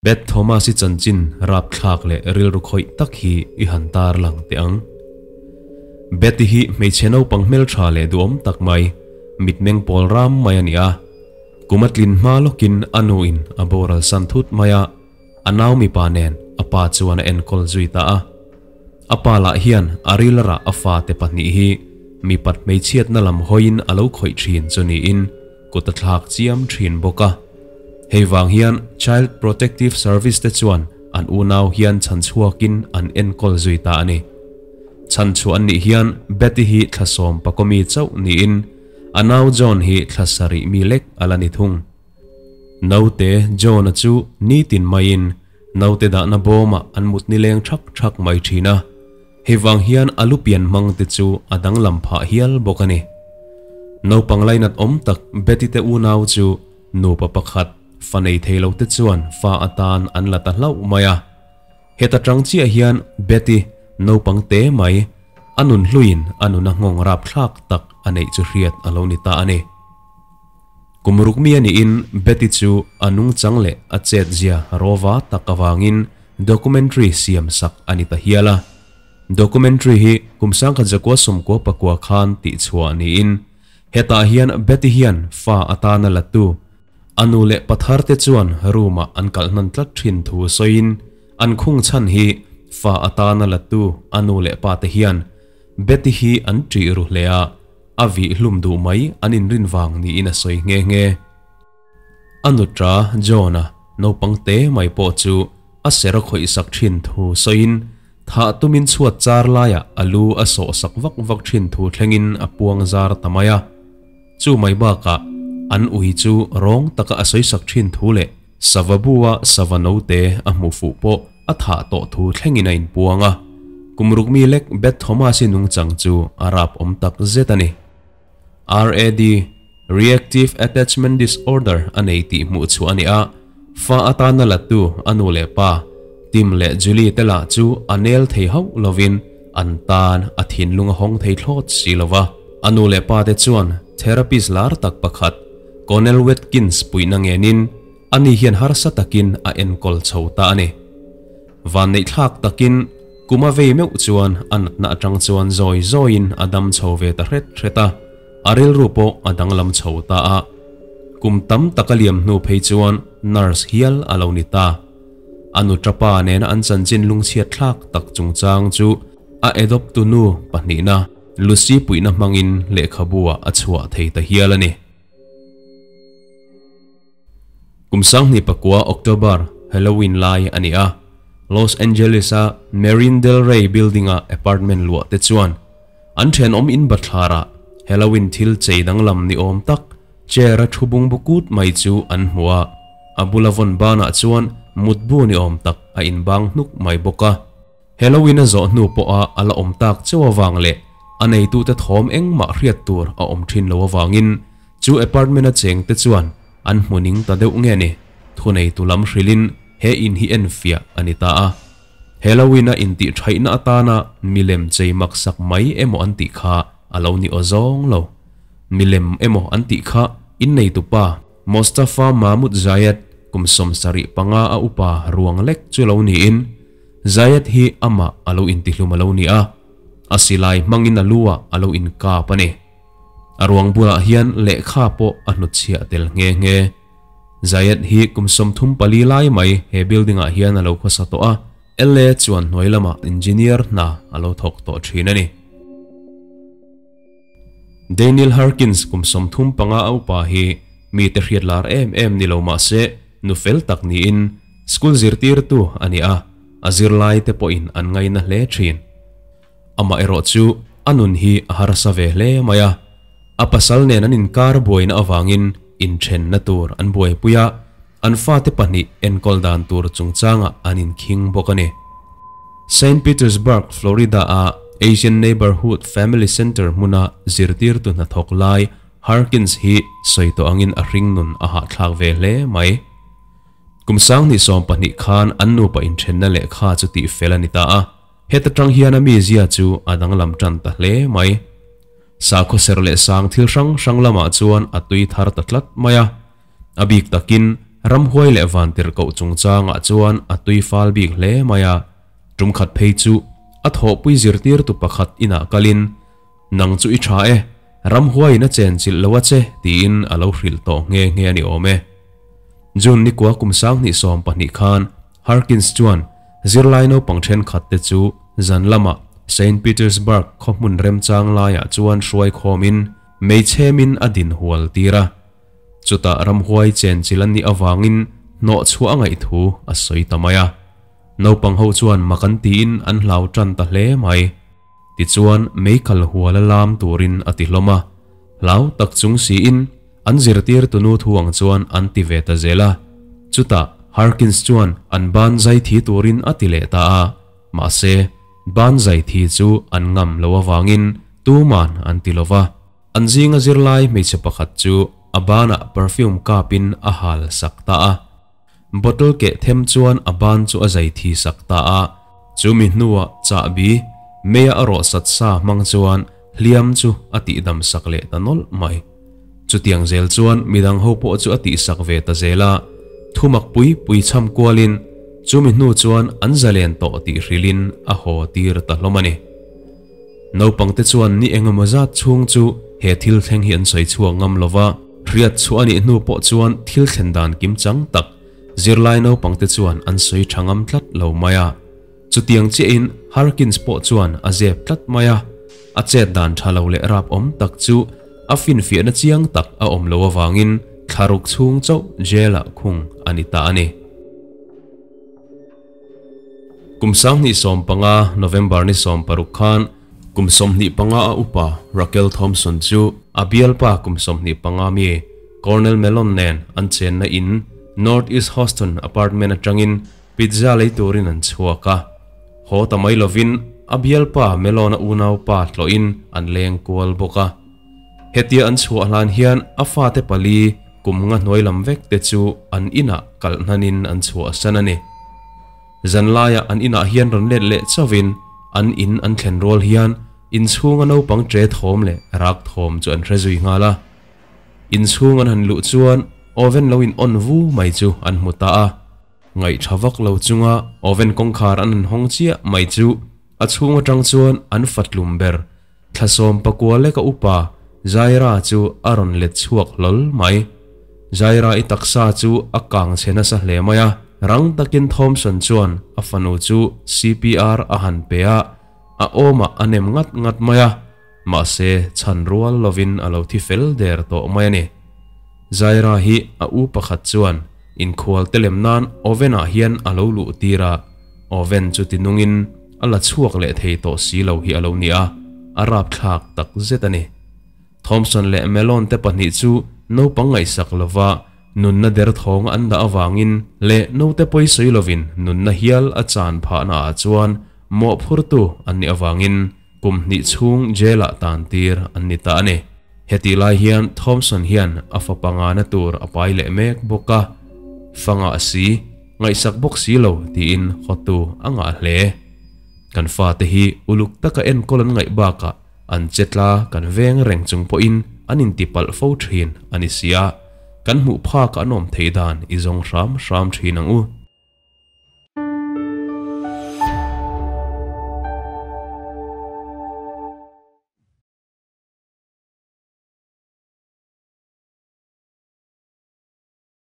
Beth Thomas-i chanchin rapthlak leh rilru khawih tak hi i han tar lang teh ang. Beth-i hi hmeichhe naupang hmeltha leh duhawm tak mai, mitmeng pawl ram mai a ni a. Kum a tlin hma lawkin a nuin a boral san thut mai a, a nau mipa nen a pa chuan a enkawl zui ta a. A pa lah hian a rilrah a fate pahnih hi mipat hmeichhiatna lam hawiin a lo khawih thin chu niin kut a thlak chiam thin bawk a. Hei vang hian Child Protective Service te chuan an unau hian chhan chhuakin an enkawl zui ta a ni. Chhan chhuah an nih hian Betty hi thla sawm pakawmi chauh niin a nau John hi thla sarih mi lek a la ni thung. Naute John-a chu nitin maiin naute dahna bawmah an mut nileng thak thak mai thin a. Hei vang hian a lu pian hmang te chu a danglam phah hial bawk a ni. Naupang lainat awm tak Betty te unau chu nupa pakhat fa nei thei lo te chuan fa atan an la ta hlauh mai a. Heta tang chiah hian Betty naupang te mai a nun hluiin a nuna nghawng rapthlak tak a neih chu hriat a lo ni ta a ni. Kum ruk mi a niin Betty chu a nungchang leh a chetzia rawva tak avangin documentary siam sak a ni ta hial a. Documentary hi kum sangkhat zakua sawmkua pakua khan tihchhuah niin hetah hian Betty hian fa atana latu a nu leh pathar te chuan room-ah an kalh hnan tlat thin thu sawiin an khung chhan hi fa atana latu a nu leh pa te hian Betty hi an ṭih ru hle a, a vih hlum duh mai an inrin vang niin a sawi nghe nghe. A nutra John-a naupang te mai pawh chu a ser a khawih sak thin thu sawiin thah tumin chhuat char laiah a lu a sawh sak vak vak thin thu thlengin a puang zar ta mai a. Chu mai bakah an ui chu rawng taka a sawi sak thin thu leh sava bua sava note a hmuh fuh pawh a thah tawh thu thlengin a inpuang a. Kum ruk mi lek Beth Thomas-i nungchang chu a rap awm tak zet a ni. RAD, Reactive Attachment Disorder, a nei tih hmuh chhuah a ni a, fa atana latu a nu leh pa, Tim leh Julie te lah chu a nel thei hauh lovin an tan a thinlung a hawng thei thlawt si lo va. A nu leh pa te chuan therapist lar tak pakhat, Connell Watkins puihna ngenin ani hian harsa takin a enkawl chho ta a ni. Vanneihthlak takin kum a vei meuh chuan a natna atang chuan zawi zawiin a dam chho ve ta hret hret a, a rilru pawh a danglam chho ta a. Kum tam tak a liam hnu phei chuan nurse hial a lo ni ta. A nu tapa nena an chanchin lungchhiat thlak tak chungchang chu a adopt tu nu pahnihna Lucy puihna hmangin lehkhabu ah a chhuah thei ta hial a ni. Kum sanghnih pakua October, Halloween lai a ni a, Los Angeles-a Marine Del Rey building-a apartment luah te chuan an thenawm in bathlarah Halloween thil chei danglam ni awm tak chair-a thu bungbu kut mai chu an hmu a, a bula vawn banah chuan mutbu ni awm tak a inbang hnuk mai bawk a. Halloween a zawh hnu pawha a la awm tak chauh avang leh a neitute thawm engmah hriat tur a awm thin lo avangin chu apartment-a chengte chuan an hmu ning ta deuh nge ni, thuneitu lam hrilhin he in hi enfiah a ni ta a. Halloween-a intihṭhaihna atana milem chei maksak mai emaw an tih kha a lo ni aw zawng lo. Milem emaw an tih kha inneitupa Mostafa Mahmoud Zayed kum 75 a upa ruang lek chu lo niin Zayed hi amah a lo intihlum a lo ni a, a silai hmangin a lu ah a lo inkap a ni. A ruang bulah hian lehkha pawh a hnutchhiah tel nghe nghe. Zayed hi kum 34 lai mai he building ah hian a lo khawsa tawh a, LA chuan hnuai lamah engineer hna a lo thawk tawh thin a ni. Daniel Harkins kum 35 a upa hi mite hriat lar em em ni lo mah se nu fel tak niin school zirtirtu a ni a, a zirlai te pawhin an ngaina hle thin. Amah erawh chu a nun hi a harsa ve hle mai a, a pasal nen an inkar buaina avangin inthenna tur an buaipui a, an fate pahnih enkawl dan tur chungchangah an inkhing bawk a ni. Saint Petersburg, Florida a Asian Neighborhood Family Center hmuna zirtirtu hnathawk lai Harkins hi sawi tawh angin a hring nun a hahthlak ve hle mai. Kum 2020 khan an nupa inthenna lehkha chu tih fel a ni ta a, heta tang hian a mizia chu a danglam tan ta hle mai. Sakhaw ser leh sang thil hrang hrang lamah chuan a tui thar ta tlat mai a, a bik takin ramhuai leh vantirhkoh chungchangah chuan a tui fal bik hle mai a, tum khat phei chu a thawhpui zirtirtu pakhat inah kalin, Nang chu i tha e, ramhuaiin a chenchilh lo a che, tiin a lo hrilh tawh nghe nghe a ni awm e. June nikua kum 2012 khan Harkins chuan zirlai naupang thenkhat te chu zan lamah Saint Petersburg khaw hmun remchang laiah chuan hruai khawmin meichhemin a din hual tir a. Chutah ramhuai chenchilh an nih avangin hnawh chhuah a ngaih thu a sawi ta mai a. Naupang ho chuan mak an tiin an hlau tan ta hle mai. Tichuan meikal hual a lam turin a ti hlawm a, hlau tak chung siin an zirtirtu nu thu ang chuan an ti ve ta zel a. Chutah Harkins chuan an ban zai thi turin a ti leh ta a, mahse ban zai thi chu an ngam lo avangin tuman an ti lo va. An zinga zirlai hmeichhe pakhat chu a banah perfume kapin a hal sak ta a. Bottle keh them chuan a ban chu a zai thi sak ta a. Chumi hnuah chahbi meia a rawh sat sa hmang chuan hliam chu a tihdam sak leh ta nawlh mai. Chutiang zel chuan midang ho pawh chu a tihsak ve ta zel a, thumak pui pui cham kualin chumi hnu chuan an zalen tawh tih hrilhin a haw tir ta hlawm a ni. Naupangte chuan ni engemaw zat chhung chu he thil thleng hi an sawi chhuak ngam lova, hriat chhuah a nih hnu pawh chuan thil thlen dan kim chang tak zirlai naupangte chuan an sawi tha ngam tlat lo mai a. Chutiang chiahin Harkins pawh chuan a zep tlat mai a, a chet dan tha lo leh rap awm tak chu a finfiahna chiang tak a awm lo avangin thlaruk chhung chauh jail-ah khung a ni ta a ni. Kum 2015 November ni 16 khan kum 25 a upa Raquel Thompson chu a bialpa kum 25 mi Cornell Mellon nen an chenna in North East Houston apartment atangin pizza lei turin an chhuak a. Haw ta mai lovin a bialpa Mellon a unau pa tlawhin an leng kual bawk a. Hetia an chhuah hlan hian a fate pali kum nga hnuai lam vek te chu an inah kalh hnanin an chhuah san a ni. Zanlaiah an inah hian rawn let leh chauhin an in an thlen rual hian inchhunga naupang tre thawm leh rak thawm chu an hre zui nghal a. Inchhung an han luh chuan oven lo in on vu mai chu an hmu ta a. Ngaih tha vak lo chunga oven kawngkhar an han hawng chiah mai chu a chhung atang chuan an fatlum ber thlasawm pakua leka upa Zaira chu a rawn let chhuak hlawl mai. Zaira i taksa chu a kang chhe nasa hle mai a, rang takin Thompson chuan a fanu chu CPR a han pe a, a awmah a nem ngat ngat mai a, mahse chhan rual lovin a lo thi fel der tawh mai a ni. Zaira hi a u pakhat chuan inkhual te lem nan oven ah hian a lo luh tir a, oven chu ti nungin a la chhuak leh thei tawh si lo hi a lo ni a, a rapthlak tak zet a ni. Thompson leh Mellon te pahnih chu naupang ngaihsak lova nunna derthawng an dah avangin leh naute pawi sawi lovin nunna hial a chan phahna ah chuan mawhphurtu an nih avangin kum hnih chhung jail ah tan tir an ni ta a ni. Hetih lai hian Thompson hian a fapa ngana tur a pai leh mek bawk a, fa ngah si, ngaihsak bawk si lo tiin hawtu a ngah hle. Kan fate hi uluk taka enkawl an ngaih bakah an che tla kan veng reng chung pawhin an intipalh fo thin a ni si a, kan hmuh phak an awm theih dan i zawng hram hram thin ang u.